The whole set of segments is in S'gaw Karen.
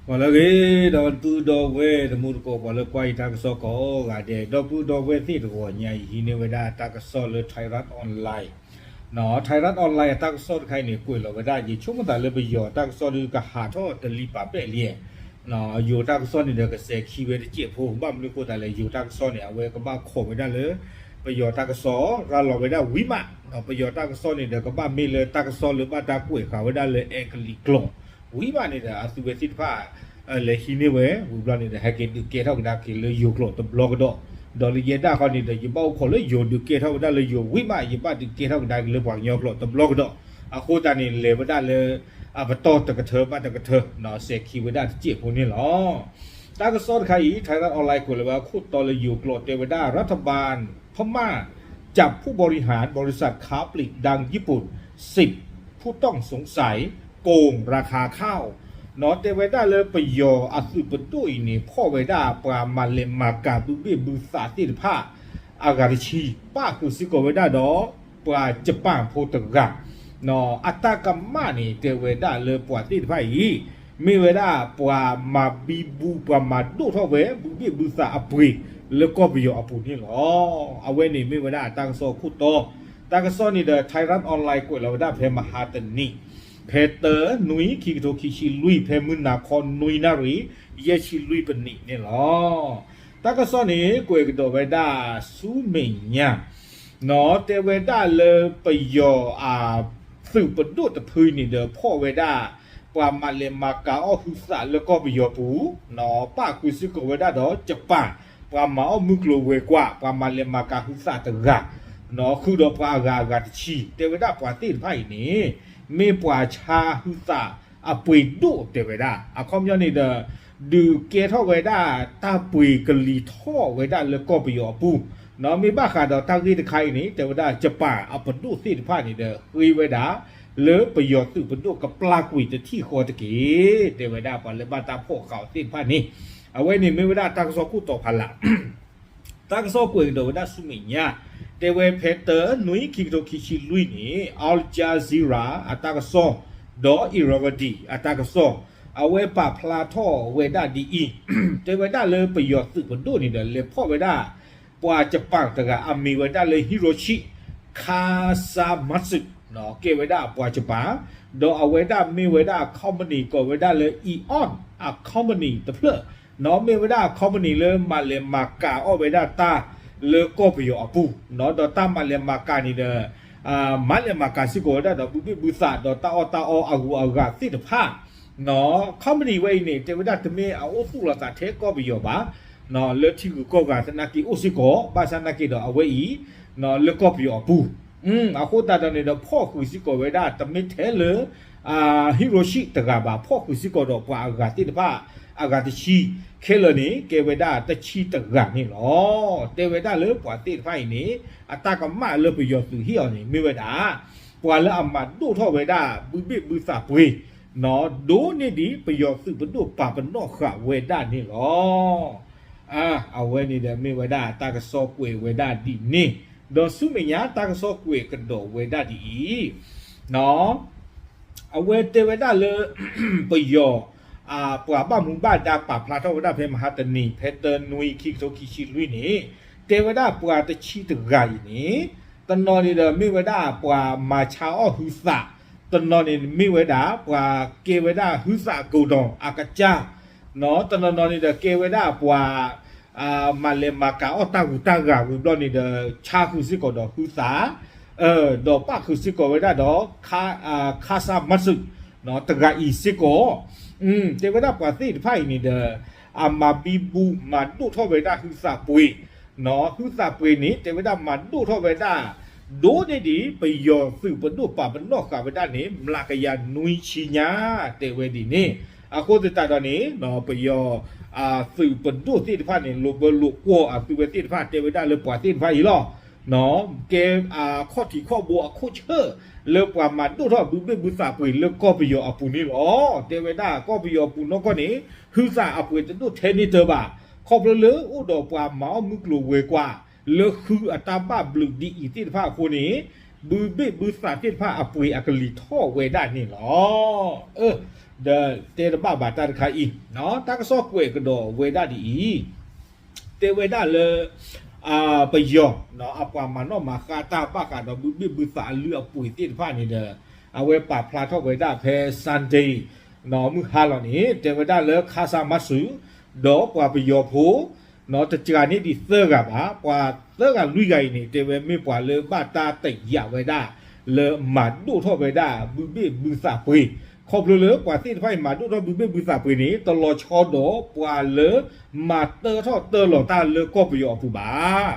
ပှၤလၢအဂ့ၤ ဒီပုၢ်ဒီဝဲၢ်တံၤသကိး ပှၤလၢကွၢ်ယတၢ်ကစီၣ်ကိးဂၤဒဲး ဒီပုၢ်ဒီဝဲၢ်သ့ၣ်တဂီၤညါအံၤ ဟံးန့ၢ်ဝဲဒၣ်တၢ်ကစီၣ်လၢ Thairath Online, Thairath Online အတၢ်ကစီၣ်တခါအံၤန့ၣ် ကွဲးလီၤဝဲဒၣ် ယဆိကမိၣ်သးလၢပယီၤတၢ်ကစီၣ်ဒုးကဟးထီၣ်တလံၤပာ်ပဲာ်လံ, ယိၤတၢ်ကစီၣ်န့ၣ်ဒီးကစဲးခံဝဲတစဲးဖိ ဘၣ်မနုၤဃိသးလဲၣ် ယိၤတၢ်ကစီၣ်န့ၣ် အဝဲကဘၣ်ခိးဝဲဒၣ်လၢ ပယီၤတၢ်ကစီၣ် ရၤလီၤဝဲဒၣ်ဝံၤမး, ပယီၤတၢ်ကစီၣ်န့ၣ်ဒီး ကဘၣ်မ့ၢ်လၢတၢ်ကစီၣ်လၢဘၣ်တၢ်ကွဲးဃာ်ဝဲဒၣ်လၢအဲကလံးကျိာ် ဝံၤမးန့ၣ်ဒီး အသုဝဲသ့ၣ်တဖၣ် လဲၤဟံးန့ၢ်ဝဲ ဝံၤဘျီန့ၣ်ဒီး ဟဲက့ၤဒုးကဲထီၣ်ကဒါက့ၤလၢယိၤကျိာ်တဘျီကဒီး, ဒီးလၢယဲဒၣ်ဃီန့ၣ်ဒီး ယဘၣ်အိၣ်ခိးလၢယိၤဒုးကဲထီၣ်ဝဲဒၣ်လၢယိၤဝံၤမး ယဘၣ်ဒုးကဲထီၣ်ကဒါက့ၤလၢပှၤကညီကျိာ်တဘျီကဒီး, အဃိသတးန့ၣ် လဲၤဝဲဒၣ်လၢ အပတီၢ်တကထၢဘၣ်တကထၢ စဲးခံဝဲဒၣ်တစဲးဖိန့ၣ်လီၤ. တၢ်ကစီၣ်တခါအံၤ Thairath Online ကွဲးလီၤဝဲခိၣ်တီလၢယိၤကျိာ်တဲဝဲဒၣ် รัฐบาลพม่าจับผู้บริหารบริษัทค้าปลีกดังญี่ปุ่น สิบ ผู้ต้องสงสัยโกงราคาข้าว နီၣ်တဲဝဲဒၣ်လၢပယီၤအသုးပဒိၣ်အံၤန့ၣ် ဖီၣ်ဝဲဒၣ်ပှၤမၤလဲၤမၤကၤဘုဘ့ၣ်ဘုသးသ့ၣ်တဖၣ် အဂၤတဆံ ပၣ်ဃုာ်စ့ၢ်ကီးဝဲဒၣ်ဒီး ပှၤကပၣ်ဖိတဂၤ အတၢ်ကမၣ်န့ၣ် တဲဝဲဒၣ်လၢပှၤသ့ၣ်တဖၣ်အံၤ မ့ၢ်ဝဲဒၣ်ပှၤမၤဘံဘူ ပှၤမၤဒိၣ်ထီၣ်ဝဲ ဘုဘ့ၣ်ဘုသးအပှ့ၤ လၢကီၢ်ပယီၤအပူၤန့ၣ်လီၤ. အဝဲန့ၣ်မ့ၢ်ဝဲဒၣ်တၢ်ကစီၣ်ခိၣ်တီ, တၢ်ကစီၣ်န့ၣ်ဒီး Thairath Online ကွဲးလီၤဝဲဒၣ်ဖဲမဟါတနံၤ ဖဲတၢနွံ ခံကထိခံဆံလွံၢ် ဖဲမုၢ်နၤခီနွံနၣ်ရံၣ် ယဲၢ်ဆံလွံၢ်ပနံးန့ၣ်လီၤ. တၢ်ကစီၣ်န့ၣ် ကွဲးကဒီးဝဲဒၣ်ဆူမဲာ်ညါ နီၣ်တဲဝဲဒၣ်လၢပယီၤအ သုးပဒိၣ်တဖုန့ၣ်ဒီး ဖီၣ်ဝဲဒၣ် ပှၤမၤလဲၤမၤကၤအီၣ်ဟုသးလၢကီၢ်ပယီၤပူၤ, နီၣ်ပၣ်ဃုာ်စ့ၢ်ကီးဝဲဒၣ်ဒီး Japan ပှၤမၤအီၣ်မုၢ်ကျိၤဝဲၤကွာ် ပှၤမၤလဲၤမၤကၤဟုသးတဂၤ, နီၣ်ဃုာ်ဒီးပှၤအဂၤအဂၤတဆံ တဲဝဲဒၣ်ပှၤသ့ၣ်တဖၣ်အံၤန့ၣ် မ့ၢ်ပှၤဆါဟုသးအပှ့ၤဒိၣ်တဲဝဲဒၣ် အခီပညီန့ၣ်ဒီး ဒုးကဲထီၣ်ဝဲဒၣ်တၢ်ပှ့ၤကလံၤထီၣ်ဝဲဒၣ်လၢကီၢ်ပယီၤအပူၤ, နီၣ်မ့ၢ်ဘၣ်ဃးဒီးတၢ်ဂ့ၢ်တခါအံၤန့ၣ် တဲဝဲဒၣ် Japan အပဒိၣ်သ့ၣ်တဖၣ်န့ၣ်ဒီး ဃ့ဝဲဒၣ် လၢပယီၤသုးပဒိၣ်ကပျၢ်ကွံာ်တထံၣ်ဃီတက့ၢ် တဲဝဲဒၣ်ပှၤလၢဘၣ်တၢ်ဖီၣ်ဃာ်အီၤသ့ၣ်တဖၣ်န့ၣ်, အဝဲန့ၣ်မ့ၢ်ဝဲဒၣ်တၢ်ကစီၣ်ခိၣ်တီဖးလၢ် တၢ်ကစီၣ်ကွဲးကဒီးဝဲဒၣ်ဆူမဲာ်ညါ, တဲဝဲဖဲတၢနွံ ခံကထိခံဆံလွံၢ်န့ၣ် Al Jazeera အတၢ်ကစီၣ် ဒီး Irrawaddy အတၢ်ကစီၣ် အဝဲပာ်ဖျါထီၣ်ဝဲဒၣ်ဒ်အံၤ, တဲဝဲဒၣ်လၢပယီၤသုးပဒိၣ်န့ၣ်ဒီး လဲၤဖီၣ်ဝဲဒၣ် ပှၤ Japan တဂၤ အမံၤဝဲဒၣ်လၢ Hiroshi Kasamatsu ကဲဝဲဒၣ်ပှၤ Japan, ဒီးအဝဲဒၣ်မ့ၢ်ဝဲဒၣ် company ကိးဝဲဒၣ်လၢ Eon အ company တဖျၢၣ်, နီၣ်မ့ၢ်ဝဲဒၣ် company လၢမၤလဲၤမၤကၤအီၣ်ဝဲဒၣ်တၢ်လၢကီၢ်ပယီၤအပူၤ, နီၣ်ဒီးတၢ်မၤလဲၤမၤကၤန့ၣ်ဒီး မၤလဲၤမၤကၤစ့ၢ်ကီးဝဲဒၣ်ဒီးဘုဘ့ၣ်ဘုသးဒီးတၢ်အီၣ်တၢ်အီအဂုၤအဂၤသ့ၣ်တဖၣ်, နီၣ် company ဝဲအံၤန့ၣ် တဲဝဲဒၣ်တမ့ၢ်အအိၣ်သူၣ်လီၤသးထဲကီၢ်ပယီၤဘၣ်, နီၣ်လၢထံဂုၤကီၢ်ဂၤသနာ်က့အိၣ်စ့ၢ်ကီး ဘၣ်ဆၣ်သနာ်က့ဒီးအဝဲအံၤ နီၣ်လၢကီၢ်ပယီၤအပူၤ, အဃိသတးဒီးန့ၣ်ဒီး ဖီၣ်ဃုာ်စ့ၢ်ကီးဝဲဒၣ် တမ့ၢ်ထဲလၢ Hiroshi တဂၤဘၣ် ဖီၣ်ဃုာ်စ့ၢ်ကီးဒီးပှၤအဂၤသ့ၣ်တဖၣ် အဂၤတဆံ ခဲလၢာ်န့ၣ် ကဲဝဲဒၣ်တဆံတဂၤန့ၣ်လီၤ. တဲဝဲဒၣ်လၢပှၤသ့ၣ်တဖၣ်အံၤန့ၣ် အတၢ်ကမၣ်လၢပယီၤသုးဟ့ၣ်အီၤန့ၣ် မ့ၢ်ဝဲဒၣ် ပှၤလၢအမၤဒိၣ်ထီၣ်ဝဲဒၣ် ဘုဘ့ၣ်ဘုသးပှ့ၤ နီၣ် ဒိၣ်န့ၢ်ဒံးပယီၤသုးပဒိၣ်ပာ်ပနီၣ်ဃာ်ဝဲဒၣ်န့ၣ်လီၤ. အဝဲန့ၣ်ဒီးမ့ၢ်ဝဲဒၣ်တၢ်ကစီၣ်ကွဲးဝဲဒၣ်ဒ်န့ၣ်, ဒီးဆူမဲာ်ညါတၢ်ကစီၣ်ကွဲးကဒီးဝဲဒၣ်ဒ်အံၤ, နီၣ် အဝဲတဲဝဲဒၣ်လၢ ပယီၤ ပှၤဘၣ်မူဘၣ်ဒါပာ်ဖျါထီၣ်ဝဲဒၣ်ဖဲမဟါတနံၤ ဖဲတၢနွံ ခံကထိခံဆံလွံၢ်န့ၣ် တဲဝဲဒၣ်ပှၤတဆံတဂၤအံၤန့ၣ် တနီၤန့ၣ်ဒီးမ့ၢ်ဝဲဒၣ်ပှၤမၤဆါအီၣ်ဟုသး, တနီၤန့ၣ်မ့ၢ်ဝဲဒၣ်ပှၤကဲဝဲဒၣ်ဟုသး godown အကစၢ်, နီၣ် တနီၤနီၤန့ၣ်ဒီးကဲဝဲဒၣ်ပှၤ မၤလဲၤမၤကၤအီၣ်တၢ်ဂုၤတၢ်ဂၤဝံၤဘျီန့ၣ်ဒီး ဆါဃုာ်စ့ၢ်ကီးဒီးဟုသး ဒီးပၣ်ဃုာ်စ့ၢ်ကီးဝဲဒၣ်ဒီး ခါဆၣ်မၤစၢၣ် တဂၤအံၤစ့ၢ်ကီး, တဲဝဲဒၣ်ပှၤသ့ၣ်တဖၣ်အံၤန့ၣ်ဒီး အမၤဘံဘူမၤဒိၣ်ထီၣ်ဝဲဒၣ်ဟုသးပှ့ၤ, ဟုသးပှ့ၤန့ၣ် တဲဝဲဒၣ်မၤဒိၣ်ထီၣ်ဝဲဒၣ် ဒိၣ်န့ၢ်ဒံး ပယီၤသုးပဒိၣ်ပာ်ပနီၣ်ဃာ်ဝဲဒၣ်န့ၣ် မျးကယၤနွံဆံညါ တဲဝဲဒ်န့ၣ်, အဃိသတးဒီးန့ၣ် ပယီၤ သုးပဒိၣ်သ့ၣ်တဖၣ်န့ၣ် လိာ်ဘၢလိာ်ကွီၢ်အသုဝဲသ့ၣ်တဖၣ် တဲဝဲဒၣ်လၢပှၤသ့ၣ်တဖၣ်အံၤလီၤ. ကဲ ခီၣ်ထံးခီၣ်ဘိအခိၣ်ဆၢၣ် လၢပှၤမၤဒိၣ်ထီၣ်ဘုဘ့ၣ်ဘုသးပှ့ၤလၢကီၢ်ပယီၤအပူၤန့ၣ်လီၤ. တဲဝဲဒၣ်ကီၢ်ပယီၤအပူၤနီၢ်ကီၢ်န့ၣ် ဟုသးအပှ့ၤတဒိၣ်ထဲန့ၢ်တၢ်ဘၣ်, ခီဖျိလၢအိၣ်ဒီးပှၤမၤအီၣ်မုၢ်ကျိၤဝဲၤကွာ် လၢဃုအတၢ်ဘၣ်ဘျုးဒ်အံၤသ့ၣ်တဖၣ်အဃိန့ၣ် ဘုဘ့ၣ်ဘုသးသ့ၣ်တဖၣ်အပှ့ၤအကလံၤထီၣ်ဝဲဒၣ်န့ၣ်လီၤ. ဒီးတဲတဘၣ်ဘၣ်တၢ်တခါအံၤ, တၢ်ကစီၣ်ကွဲးကဒီးဝဲဒၣ်ဒ်အံၤ, တဲဝဲဒၣ်လၢ ပယီၤ အပှၤမၤနီၣ်မၤဃါတၢ်ဘၣ်ဃးဒီးဘုဘ့ၣ်ဘုသးအလုၢ်အပှ့ၤသ့ၣ်တဖၣ်န့ၣ်ဒီး အဝဲပာ်ဖျါထီၣ်ဝဲဒၣ်ဖဲ Sunday မုၢ်ဟါလီၤန့ၣ် တဲဝဲဒၣ်လၢ ခါဆါမါစုး ဒီးပှၤပယီၤဖိ တစှၤန့ၢ်ဒံးသၢဂၤဘၣ်, ပှၤသၢဂၤလွံၢ်ဂၤအံၤန့ၣ် တဲဝဲမ့ၢ်ပှၤလၢဘၣ်တၢ်တယာ်ဝဲဒၣ် လၢမၤဒိၣ်ထီၣ်ဝဲဒၣ်ဘုဘ့ၣ်ဘုသးပှ့ၤ, ခီဖျိလၢပှၤသ့ၣ်တဖၣ်အံၤမၤဒိၣ်ထီၣ်ဘုဘ့ၣ်ဘုသးပှ့ၤန့ၣ် တလီၤဆီဒီးပှၤလၢမၤတၢထီၣ်တၢလီၤတၢ်လၢကီၢ်ပယီၤအပူၤဘၣ်.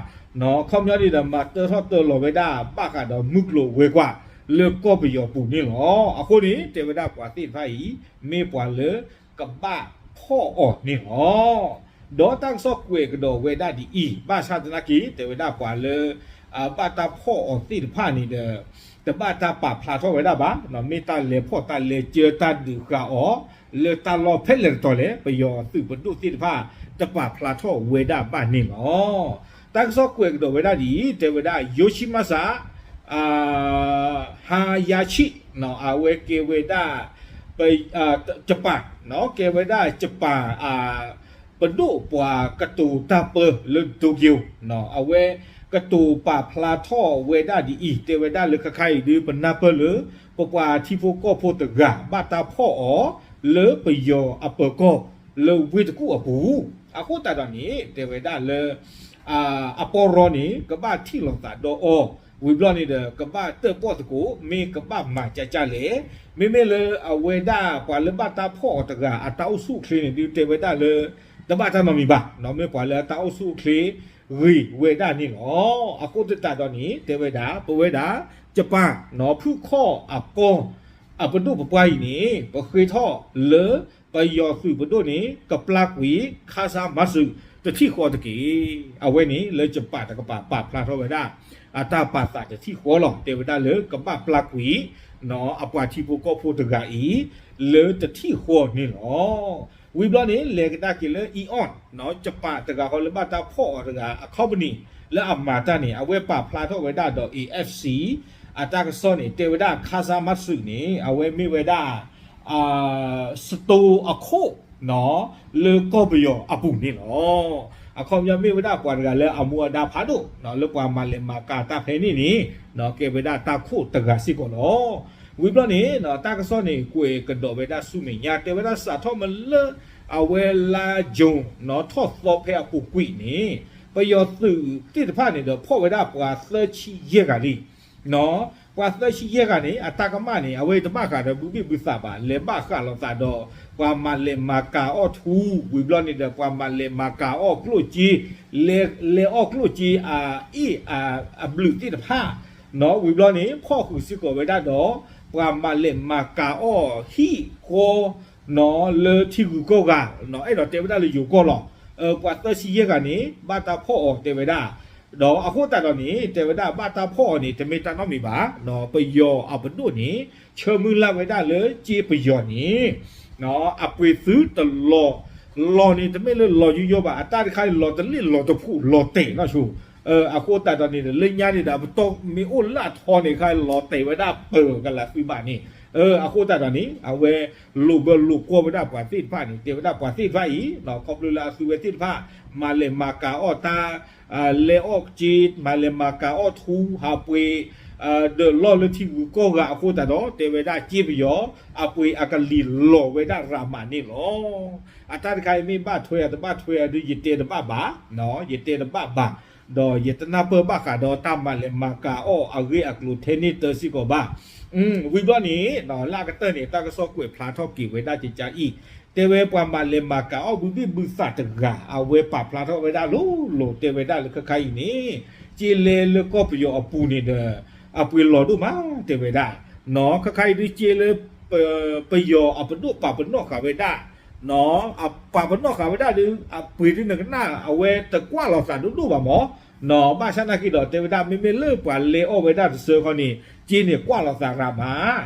ခီပညီန့ၣ်ဒီး မၤတၢထီၣ်တၢလီၤဝဲဒၣ်ဘၣ်ဃးဒီးမုၢ်ကျိၤဝဲၤကွာ်လၢကီၢ်ပယီၤပူၤန့ၣ်လီၤ. အဃိန့ၣ် တဲဝဲဒၣ်ပှၤသ့ၣ်တဖၣ်အံၤ မ့ၢ်ပှၤလၢကဘၣ်ဖီၣ်အီၤန့ၣ်လီၤ. ဒီးတၢ်ကစီၣ်ကွဲးကဒီးဝဲဒၣ်ဒ်အံၤ, ဘၣ်ဆၣ်သနာ်က့ တဲဝဲဒၣ်ပှၤလၢ ဘၣ်တၢ်ဖီၣ်အီၤသ့ၣ်တဖၣ်န့ၣ်ဒီး တဘၣ်တၢ်ပာ်ဖျါထီၣ်ဝဲဒၣ်ဘၣ်, မ့ၢ်တၢ်လဲၤဖီၣ်တၢ်လဲၤစၢတၢ်ဒုးဃာ်အီၤ လၢတၢ်လီၢ်ဖဲလဲၣ်တတီၤလဲၣ် ပယီၤသုးပဒိၣ်သ့ၣ်တဖၣ် တပာ်ဖျါထီၣ်ဝဲဒၣ်ဘၣ်န့ၣ်လီၤ. တၢ်ကစီၣ်ကွဲးကဒီးဝဲဒၣ်ဒ်အံၤ, တဲဝဲဒၣ် ယိၤၡံမးစး ဟါယါဆံး အဝဲကဲဝဲဒၣ် ယပၣ်, ကဲဝဲဒၣ်ယပၣ် ပဒိၣ်ပှၤကတိၤတၢ်ပၢလၢ Tokyo အဝဲကတိၤပာ်ဖျါထီၣ်ဝဲဒၣ်ဒ်အံၤ, တဲဝဲဒၣ်လၢခဲခါအံၤဒုး ပနၢ်ပၢၢ်လၢ ပပှၤထံဖိကီၢ်ဖိတဂၤ ဘၣ်တၢ်ဖီၣ်အီၤလၢပယီၤအပၢၤကီၢ်လၢဝ့ၢ်တကူၣ်အပူၤ, အဃိသတးဒီးန့ၣ် တဲဝဲဒၣ်လၢ အပီရီန့ၣ် ကဘၣ်ထံၣ်လိာ်သးဒီးအီၤ, ဝံၤဘျီန့ၣ်ဒီး ကဘၣ်တၢၣ်ပီၣ်သကိး မ့ၢ်ကဘၣ်မၤကၢ်ကၢ်လဲၣ်, မ့မ့ၢ်လၢအဝဲဒၣ်ပှၤလၢဘၣ်တၢ်ဖီၣ်အီၤတဂၤ အတၢ်အိၣ်ဆူၣ်အိၣ်ချ့န့ၣ်ဒုး တဲဝဲဒၣ်လၢ တဘၣ်တၢ်နီတမံၤဘၣ်, မ့ၢ်ပှၤလၢအတၢ်အိၣ်ဆူၣ်အိၣ်ချ့ဂ့ၤဝဲဒၣ်န့ၣ်လီၤ. အဃိသတးဒီးန့ၣ် တဲဝဲဒၣ် ပဝဲဒၣ် ယပၣ် ဖုၣ်ခီၣ်အကီၢ် အပဒိၣ်ပပှၢ်အံၤန့ၣ် ပဃ့ထီၣ်လၢ ပယီၤသုးပဒိၣ်န့ၣ် ကပျၢ်ကွံာ် ခါဆါမါစုး တထံၣ်ဃီတက့ၢ်. အဝဲန့ၣ်လၢယပၣ်တကပၤပာ်ဖျါထီၣ်ဝဲဒၣ် အတၢ်ပာ်သးတထံၣ်ဃီလီၤ. တဲဝဲဒၣ်လၢကဘၣ်ပျၢ်ကွံာ် အပှၤထံဖိကီၢ်ဖိတဂၤအံၤ လၢတထံၣ်ဃီန့ၣ်လီၤ. ဝံၤဘျီန့ၣ် လဲၤကဒါက့ၤလၢ Eon ယပၣ်တဂၤဃီလၢဘၣ်တၢ်ဖီၣ်အီၤတဂၤ အ company လၢအမၤတၢ်န့ၣ် အဝဲပာ်ဖျါထီၣ်ဝဲဒၣ်ဒီး A F C အတၢ်ကစီၣ်န့ၣ် တဲဝဲဒၣ် ခါဆါမါစုးန့ၣ် အဝဲမ့ၢ်ဝဲဒၣ် စတိအခိၣ် လၢကီၢ်ပယီၤအပူၤန့ၣ်လီၤ. အခီပညီမ့ၢ်ဝဲဒၣ်ပှၤတဂၤလၢအမူအဒါဖးဒိၣ် လၢပှၤမၤလဲၤမၤကၤတၢ်ဖဲန့ၣ်န့ၣ် ကဲဝဲဒၣ်တၢ်ခိၣ်တဂၤစ့ၢ်ကီးလီၤ. ဝံၤဘျီန့ၣ် တၢ်ကစီၣ်န့ၣ် ကွဲးကဒီးဝဲဒၣ်ဆူမဲာ်ညါ တဲဝဲဒၣ်စးထီၣ်မ့ၢ်လၢ အဝဲလါ June ထီၣ်သီဖဲအပူၤကွံာ်န့ၣ် ပယီၤသုးသ့ၣ်တဖၣ်န့ၣ်ဒီး ဖီၣ်ဝဲဒၣ်ပှၤသၢဆံယဲၢ်ဂၤလံ. ပှၤသၢဆံယဲၢ်ဂၤန့ၣ် အတၢ်ကမၣ်န့ၣ် အဝဲတဘၣ်ဃးဒီးဘုဘ့ၣ်ဘုသးဘၣ်, လဲၤဘၣ်ဃးလိာ်သးဒီး ပှၤမၤလဲၤမၤကၤအီၣ်ထူ ဝံၤဘျီန့ၣ်ဒီး ပှၤမၤလဲၤမၤကၤအီၣ်ကျိၣ်စ့, လဲၤအီၣ်ကျိၣ်စ့အအ့ၣ်အဘျုးသ့ၣ်တဖၣ် ဝံၤဘျီန့ၣ် ဖီၣ်ဃုာ်စ့ၢ်ကီးဝဲဒၣ်ဒီး ပှၤမၤလဲၤမၤကၤအီၣ်ဟံၣ်ဃီ လၢထံဂုၤကီၢ်ဂၤ အဲၣ်ဒိးတဲဝဲဒၣ်လၢယိၤကီၢ်လီၤ. ပှၤသၢဆံယဲၢ်ဂၤန့ၣ် ဘၣ်တၢ်ဖီၣ်အီၤတဲဝဲဒၣ် ဒီးအဃိသတးဒီးန့ၣ် တဲဝဲဒၣ်ဘၣ်တၢ်ဖီၣ်အီၤန့ၣ် တမ့ၢ်တၢ်နီတမံၤဘၣ်, ပယီၤအပဒိၣ်န့ၣ် ဆၢမုၢ်လၢ်ဝဲဒၣ်လၢကၠ့ပယီၤန့ၣ် အပှ့ၤသုတလီၤ, လီၤန့ၣ်တမ့ၢ်လၢလီၤယူးယီၣ်ဘၣ်, အတၢ်တခါအံၤလီၤတလ့ၣ်လီၤတဖှိၣ်လီၤတဲာ်နီၢ်ဆိ, အဃိသတးဒီးန့ၣ် လၢညါန့ၣ်ဒီး ပတီၢ်မ့ၢ်အိၣ်လၢအထီန့ၣ်ခါ လီၤတဲာ်ဝဲဒၣ်ပၢၤကလးသုဘၣ်န့ၣ်, အဃိသတးဒီးန့ၣ် အဝဲလိာ်ဘၢလိာ်ကွီၢ်ဝဲဒၣ်ပှၤသ့ၣ်တဖၣ်န့ၣ် တဲဝဲဒၣ်ပှၤသ့ၣ်တဖၣ်အံၤ ခီဖျိလၢအသုဝဲသ့ၣ်တဖၣ် မၤလဲၤမၤကၤအီၣ်တၢ် လဲၤအီၣ်ကၠ့ မၤလဲၤမၤကၤအီၣ်ထူ ဟးပှ့ၤ ဒၢးလီၢ်လၢထံဂုၤကီၢ်ဂၤအဃိသတးဒီး တဲဝဲဒၣ်ကၠ့ပယီၤ အပှ့ၤအကလံၤလီၤဝဲဒၣ်ရၤမးန့ၣ်လီၤ. အတၢ်တခါအံၤမ့ၢ်ဘၣ်ထွဲဧါတဘၣ်ထွဲဧါဒုး ယတဲတဘၣ်ဘၣ်, ယတဲတဘၣ်ဘၣ်, ဒီးယတနၢ်ပၢၢ်ဘၣ်ဃးဒီးတၢ်မၤလဲၤမၤကၤအီၣ်အဂ့ၢ်အကျိၤထဲန့ၣ်တၢ်စ့ၢ်ကီးဘၣ်. ဝံၤဘျီန့ၣ် လၢအကတၢၢ်န့ၣ် တၢ်ကစီၣ်ကွဲးဖျါထီၣ်က့ၤဝဲဒၣ်ကကါအံၤ တဲဝဲပှၤမၤလဲၤမၤကၤအီၣ်ဘုဘ့ၣ်ဘုသးတဂၤ အဝဲပာ်ဖျါထီၣ်ဝဲဒၣ်လိၤလိၤ တဲဝဲဒၣ်လၢခဲခါအံၤန့ၣ် ကၠ့လဲလၢကီၢ်ပယီၤအပူၤန့ၣ်ဒီး အပှ့ၤလီၤဒိၣ်မး တဲဝဲဒၣ်, ခဲခါအံၤဒုးကၠ့လၢ ပယီၤအပဒိၣ်ပာ်ပနီၣ်ဃာ်ဝဲဒၣ် အပာ်ပနီၣ်ဃာ်ဝဲဒၣ်ဒီး အပှ့ၤဒုးနကနၣ် အဝဲတကွၢ်လိာ်သးဒိၣ်ဒိၣ်ဘၣ်မး, ဘၣ်ဆၣ်နာ်က့ဒီး တဲဝဲဒၣ်မ့မ့ၢ်လၢပှၤလဲၤအီၣ်ဝဲဒၣ်တစၢဃီန့ၣ် ကၠ့န့ၣ်ကွၢ်လိာ်သးရၤမး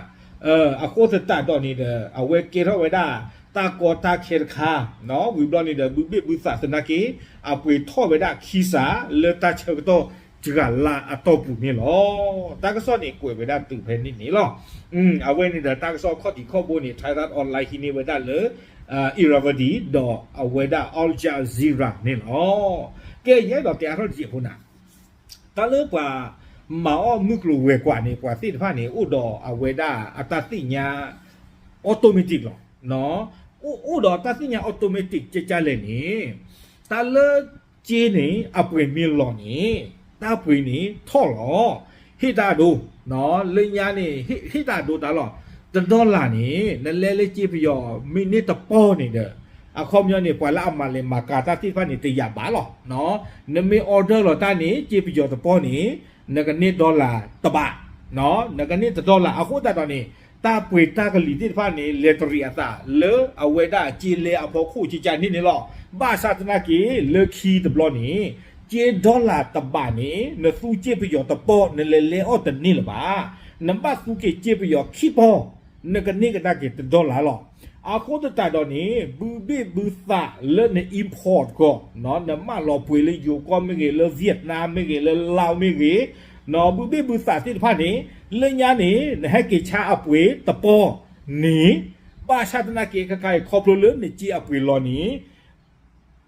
အဃိသတးဒီးန့ၣ်ဒီး အဝဲကဲထီၣ်ဝဲဒၣ် တၢ်ကီတၢ်ခဲတခါ, ဝံၤဘျီန့ၣ်ဒီး ဘုဘ့ၣ်ဘုသးသနာ်က့ အပှ့ၤထီၣ်ဝဲဒၣ်ခံစးလၢတၢ်ဆၢကတီၢ် တကလးအတီၢ်ပူၤန့ၣ်လီၤ. တၢ်ကစီၣ်န့ၣ်ကွဲးဝဲဒၣ်တုၤဖဲန့ၣ်န့ၣ်လီၤ. အဝဲန့ၣ်ဒီးတၢ်ကစီၣ်ခီၣ်ထံးခီၣ်ဘိန့ၣ် Thairath Online ဟံးန့ၢ်ဝဲဒၣ်လၢ Irrawaddy ဒီးအဝဲဒၣ် Al Jazeera န့ၣ်လီၤ. ကဲ ယအဲၣ်ဒိးတဲအါထီၣ်တစဲးဖိနၤ, တၢ်လၢပှၤမၤအီၣ်မုၢ်ကျိၤဝဲၤကွာ်န့ၣ် ပှၤသ့ၣ်တဖၣ်န့ၣ် အိၣ်ဒီးအဝဲဒၣ်အတၢ်သ့ၣ်ညါ automatic လီၤ. အိၣ်ဒီးတၢ်သ့ၣ်ညါ automatic ကကလဲၣ်န့ၣ် တၢ်လၢက့န့ၣ် အပှ့ၤမ့ၢ်လီၤန့ၣ် တၢ်ပှ့ၤန့ၣ်ထီၣ်လီၤ. ဟ့ၣ်တၢ်အဒိ, လၢညါန့ၣ် ဟ့ၣ်တၢ်အဒိတၢ်လီၤ. တဒီလၣ်န့ၣ် နလဲလၢက့ပယီၤမ့ၢ်န့ၢ်တပီၢ်န့ၣ်ဒီး အခီပညီန့ၣ် ပှၤလၢအမၤလဲၤမၤကၤတၢ်သ့ၣ်တဖၣ်န့ၣ် တယာ်ဘၣ်လီၤ. နမ့ၢ် order လီၤတၢ်န့ၣ် က့ပယီၤတပီၢ်န့ၣ် နကန့ၢ်ဒီလၣ်တဘး, နကန့ၢ်တဒီလၣ်. အဃိသတးဒီးန့ၣ် တၢ်ပှ့ၤတၢ်ကလံၤသ့ၣ်တဖၣ်န့ၣ် လဲၤတရံးအသးလၢအဝဲဒၣ်က့လဲအဖီခိၣ်ကကန့ၣ်န့ၣ်လီၤ. ဘၣ်ဆၣ်သနာ်က့ လၢခံတဘျီန့ၣ် က့ဒီလၣ်တဘးန့ၣ် နသူက့ပယီၤတပီၢ် နလဲၤလဲအီၣ်တန့ၢ်လၢၤဘၣ်. နဘၣ်သူက့ၤက့ပယီၤခံပီၢ် နကန့ၢ်ကဒါက့ၤတဒီလၣ်လီၤ. အဃိသတးဒီးန့ၣ် ဘုဘ့ၣ်ဘုသးလၢန import ကီး နမၢလီၤပှ့ၤလၢယိၤကီၢ်မ့ၢ်ဂ့ၤ, လၢ Vietnam မ့ၢ်ဂ့ၤ, လၢ Laos မ့ၢ်ဂ့ၤ, ဘုဘ့ၣ်ဘုသးသ့ၣ်တဖၣ်န့ၣ် လၢညါန့ၣ် နဟဲက့ၤဆါအပှ့ၤတပီၢ်န့ၣ် ဘၣ်ဆၣ်သနာ်က့ ခဲခါအံၤခီဖျိလၢနက့အပှ့ၤလီၤန့ၣ်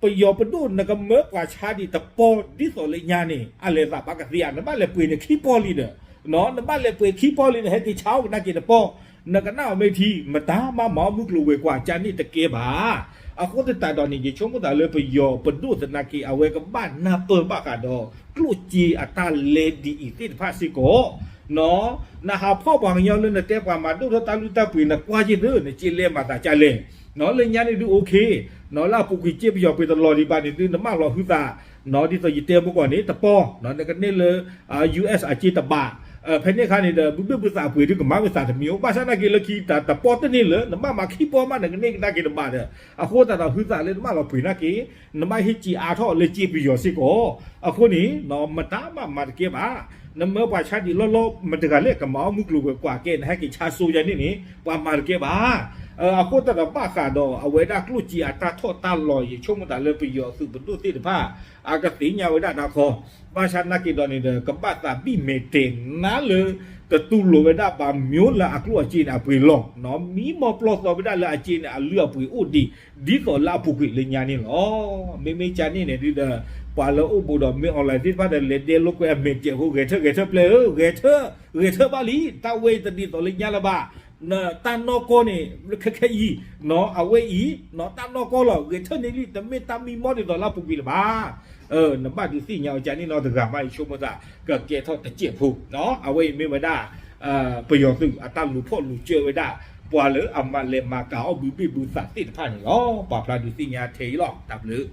ပယီၤပဒိၣ်နကမၢပှၤဆါဒံးတပီၢ်ဒ်သိးလၢညါန့ၣ် အလဲၤသးဘၣ်ကသ့ဧါ. နဘၣ်လဲၤပှ့ၤန့ၣ်ခံပီၢ်လံဒီး, နဘၣ်လဲၤပှ့ၤခံပီၢ်လံ နဟဲက့ၤဆါအီၣ်ကဒါက့ၤတပီၢ်, နကနၣ်အီၤမ့ၢ်ထံ မတၤမးမၤအီၣ်မုၢ်ကျိၤဝဲၤကွာ်ကန့ၣ်တကဲဘၣ်. အဃိသတးဒီးန့ၣ် ယဆိကမိၣ်သးလၢပယီၤပဒိၣ်သနာ်က့ အဝဲကဘၣ်နၢ်ပၢၢ်ဘၣ်ဃးဒီး ကျိၣ်စ့အတၢ်လဲဒ်အံၤသ့ၣ်တဖၣ်စ့ၢ်ကီး နဟးဖီၣ်ပှၤကညီလၢနတဲပှၤမၤဒိၣ်ထီၣ်တၢ်လုၢ်တၢ်ပှ့ၤ နကွၢ်က့ၤသု နက့လဲၤမၤသးကလဲၣ်, လၢညါန့ၣ်ဒုး okay, လၢအပူၤကွံာ်က့ပယီၤပှ့ၤတလီၤဒံးဘၣ်န့ၣ်ဒုး နမၢလီၤဟုသး, ဒ်သိးယတဲမုၢ်ကီၢ်န့ၣ် တပီၢ်, နကန့ၢ်လၢ US အက့တဘး, ဖဲန့ၣ်အခါန့ၣ်ဒီး ဘုဘ့ၣ်ဘုသးအပှ့ၤဒုးကမၤဝဲသးတမံၤအိၣ်, ဘၣ်ဆၣ်သနာ်က့လၢခံတပီၢ်တန့ၢ်လၢ နဘၣ်မၤခံပီၢ်မး နကန့ၢ်ကဒါက့ၤတဘးဒီး, အဃိသတးဒီးဟုသးလၢနမၢလီၤပှ့ၤနာ်က့ နဘၣ်ဟ့ၣ်က့ၤအါထီၣ်လၢက့ပယီၤစ့ၢ်ကီး, အဃိန့ၣ် မတၤမးမၤတကဲဘၣ်. နမၢပှၤဆါဒံးလီၢ်လီၢ် မတဂၤလဲၣ်ကမၤအီၣ်မုၢ်ကျိၤဝဲၤကွာ်ကဲ နဟဲက့ၤဆါစိယၤန့ၣ်န့ၣ် ပှၤမၤတကဲဘၣ်. အဃိသတးဒီးဘၣ်ဃးဒီးအဝဲဒၣ်ကျိၣ်စ့အတၢ်ထီၣ်တၢ်လီၤ ယဆိကမိၣ်သးလၢပယီၤသုးပဒိၣ်သ့ၣ်တဖၣ် အကသ့ၣ်ညါဝဲဒၣ်နၤခီ, ဘၣ်ဆၣ်သနာ်က့ဒီးန့ၣ်ဒီး ကဘၣ်သးဘံၣ်မဲာ်တဲာ်နါလၢ တတူၢ်လိာ်ဝဲဒၣ်ဘၣ်မ့ၢ်လၢအကျိၣ်အစ့န့ၣ်အပှ့ၤလီၤ, မံမီၢ်ပျီၢ်သီဝဲဒၣ်လၢအစ့န့ၣ် အလုၢ်အပှ့ၤအိၣ်ဒံး ဒ်သိးလၢအပူၤကွံာ်လၢညါန့ၣ်လီၤ. မ့မ့ၢ်ကန့ၣ်န့ၣ်ဒုးဒီး ပှၤလၢအိၣ်ဘူးဒီးမ့ၢ် online သ့ၣ်တဖၣ်ဒီး လဲၤဒဲလိာ်ကွဲအမဲာ်တဲာ်ဖိ ဂဲၤထၢၣ်ဂဲၤထၢၣ်ပျဲၢ်ဧၢ, ဂဲၤထၢၣ် ဂဲၤထၢၣ်ဘၣ်လံ, တၢ်ဝဲအံၤတဒ်သိးလၢညါလၢၤဘၣ်. တၢ်နီၢ်ကီၢ်န့ၣ် ခဲခဲအံၤ အဝဲအံၤ တၢ်နီၢ်ကီၢ်လီၤ, ဂဲၤထၢၣ်န့ၢ်လံ, တမ့ၢ်တၢ်မံမီၢ်ဒ်သိးလၢအပူၤကွံာ်လၢၤဘၣ်. နဘၣ်ဒုးသ့ၣ်ညါအီၤကန့ၣ်နီတဂၤမး ယဆိကမိၣ်သး ကကဲထီၣ်တစဲးဖိ, အဝဲအံၤမ့ၢ်ဝဲဒၣ် ပယီၤသုးအတၢ်လူၤဖီၣ်လူၤစၢၤဝဲဒၣ် ပှၤလၢအမၤလဲၤမၤကၤအီၣ်ဘုဘ့ၣ်ဘုသးသ့ၣ်တဖၣ်န့ၣ်လီၤ. ပာ်ဖျါဒုးသ့ၣ်ညါထဲအံၤလီၤ. တၢ်ဘျုး